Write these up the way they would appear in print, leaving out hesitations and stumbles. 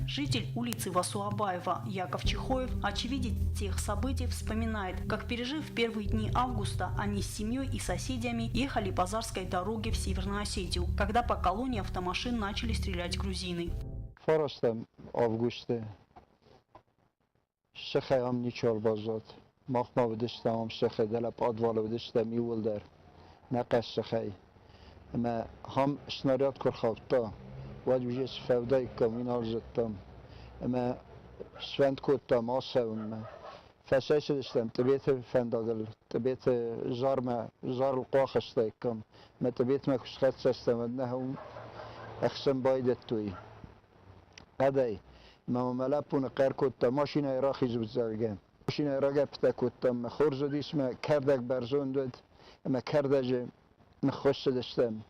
Житель улицы Васуабаева Яков Чехоев, очевидец тех событий, вспоминает, как, пережив первые дни августа, они с семьей и соседями ехали по Зарской дороге в Северную Осетию, когда по колонне автомашин начали стрелять грузины. Фарастӕм августы сыхӕй ам ничиуал баззад. Мах ма уыдыстӕм ам сыхы, дӕлӕ пъадвалы уыдыстӕм иууылдӕр, нӕ хъӕссыхӕй. Ӕмӕ ам снаряд куы рхаудта, уӕд уже цы фӕуыдаиккам, уый нал зыдтам. Ӕмӕ сфӕнд кодтам ацӕуынмӕ. Фӕцӕйцыдыстӕм Тъбеты фӕндагыл, Тъбеты Зармӕ, Зарыл хъуахыстаиккам. Мӕ Тъбетмӕ куы схӕццӕ стӕм, уӕд нӕ уым ӕхсын байдыдтой. Хъӕдӕй. Мӕ мӕ лӕппу ныхъхъӕр кодта, машинӕйы рахизут, зӕгъгӕ. Машинӕйы рагӕппытӕ кодтам, мӕ хорз уыдис, мӕ кӕрдӕг бӕрзонд уыд, ӕмӕ кӕрдӕджы ныххуыссыдыстӕм.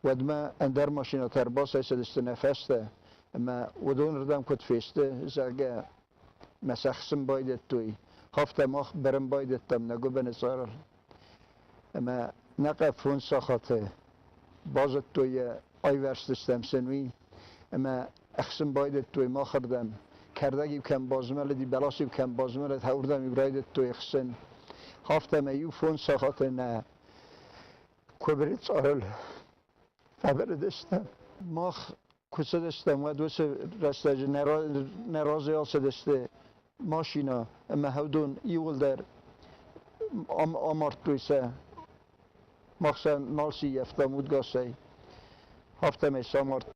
Уӕдмӕ ӕндӕр машинӕтӕ ӕрбацӕйцыдысты нӕ фӕстӕ, ӕмӕ уыдонырдӕм куыд фесты, зӕгъгӕ, мӕ сӕхсын байдыдтой. Афтӕ мах бырын байдыдтам нӕ гуыбыны цъарыл. Ӕмӕ нӕ фондз сахаты базыдтой йӕ, айвӕрстыстӕм сын уый, ӕмӕ ӕхсын байдыдтой махырдӕм. Кӕрдӕг-иу кӕм базмӕлыди, бӕлас-иу кӕм базмӕлыд, уырдӕм-иу райдыдтой ӕхсын. Афтӕмӕй иу фондз сахаты нӕ куыбыры цъарыл фӕбырыдыстӕм. Мах куы цыдыстӕм, уӕд уыцы рӕстӕджы нӕ разӕй ацыдысты машинӕ ӕмӕ уыдон иууылдӕр амардтой сӕ. Мах сӕ нал сыййӕфтам удгасӕй. Афтӕмӕй сӕ амардтой.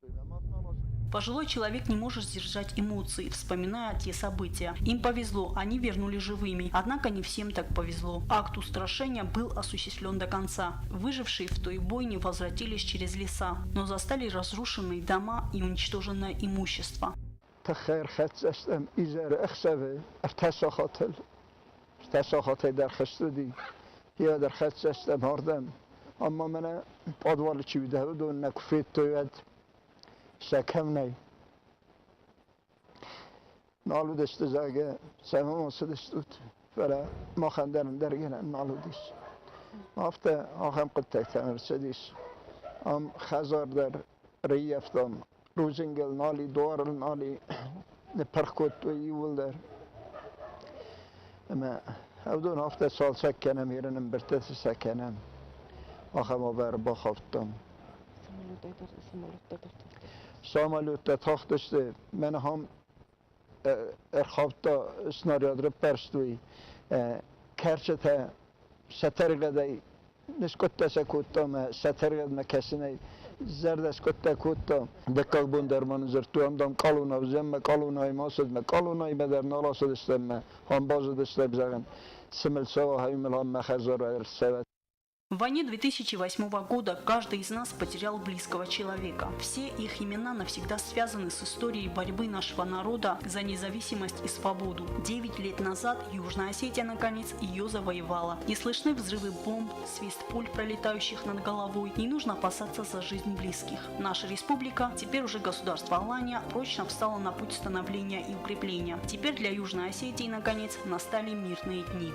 Пожилой человек не может сдержать эмоции, вспоминая те события. Им повезло, они вернули живыми. Однако не всем так повезло. Акт устрашения был осуществлен до конца. Выжившие в той бойне возвратились через леса, но застали разрушенные дома и уничтоженное имущество. Тыххӕй ӕрхӕццӕ стӕм изӕры ӕхсӕвы ӕртӕ сахатыл. Ӕртӕ сахатӕй дӕр хӕст уыди. Йӕ дӕр хӕццӕ стӕм ардӕм. Ӕмӕ мӕнӕ пъадвалы чи уыд, уыдон нӕ куы федтой, уӕд сӕ кӕм нӕй. Нал уыдысты, зӕгъгӕ, цӕмӕн ацыдыстут, фӕлӕ махӕн дӕр ӕндӕр гӕнӕн нал уыдис. Афтӕ ахӕм хъуыддӕгтӕ ӕрцыдис. Ам хӕдзар дӕр рыййӕфтам, рудзынгыл нал и, дуарыл нал и, ныппырх кодтой иууылдӕр. Ӕмӕ уыдон афтӕ цалцӕг кӕнӕм, ирын ӕмбырдтӕ сӕ кӕнӕм. Ахӕм уавӕры бахаудтам. Самолеттӕ тахтысты, мӕн ахӕм ӕрхаудта снаряд рыппӕрстой, кӕрчытӕ сӕ тӕригъӕдӕй ныскъуыдтӕ сӕ кодта ӕмӕ сӕ тӕригъӕдмӕ кӕсынӕй зӕрдӕ скъуыдтӕ кодта. Дыккаг бон дӕр ма дзырдтой, ам дам къалона уыдзӕн, мӕ къалонайы ма ацыд, мӕ къалонаймӕ дӕр нал ацыдыстӕм, мӕ ам базыдыстӕм, зӕгъын, цы мыл цӕуа, хай мыл ам мӕ хӕдзары ӕрцӕуӕд. В войне 2008 года каждый из нас потерял близкого человека. Все их имена навсегда связаны с историей борьбы нашего народа за независимость и свободу. 9 лет назад Южная Осетия, наконец, ее завоевала. Не слышны взрывы бомб, свист пуль, пролетающих над головой. Не нужно опасаться за жизнь близких. Наша республика, теперь уже государство Алания, прочно встала на путь становления и укрепления. Теперь для Южной Осетии, наконец, настали мирные дни.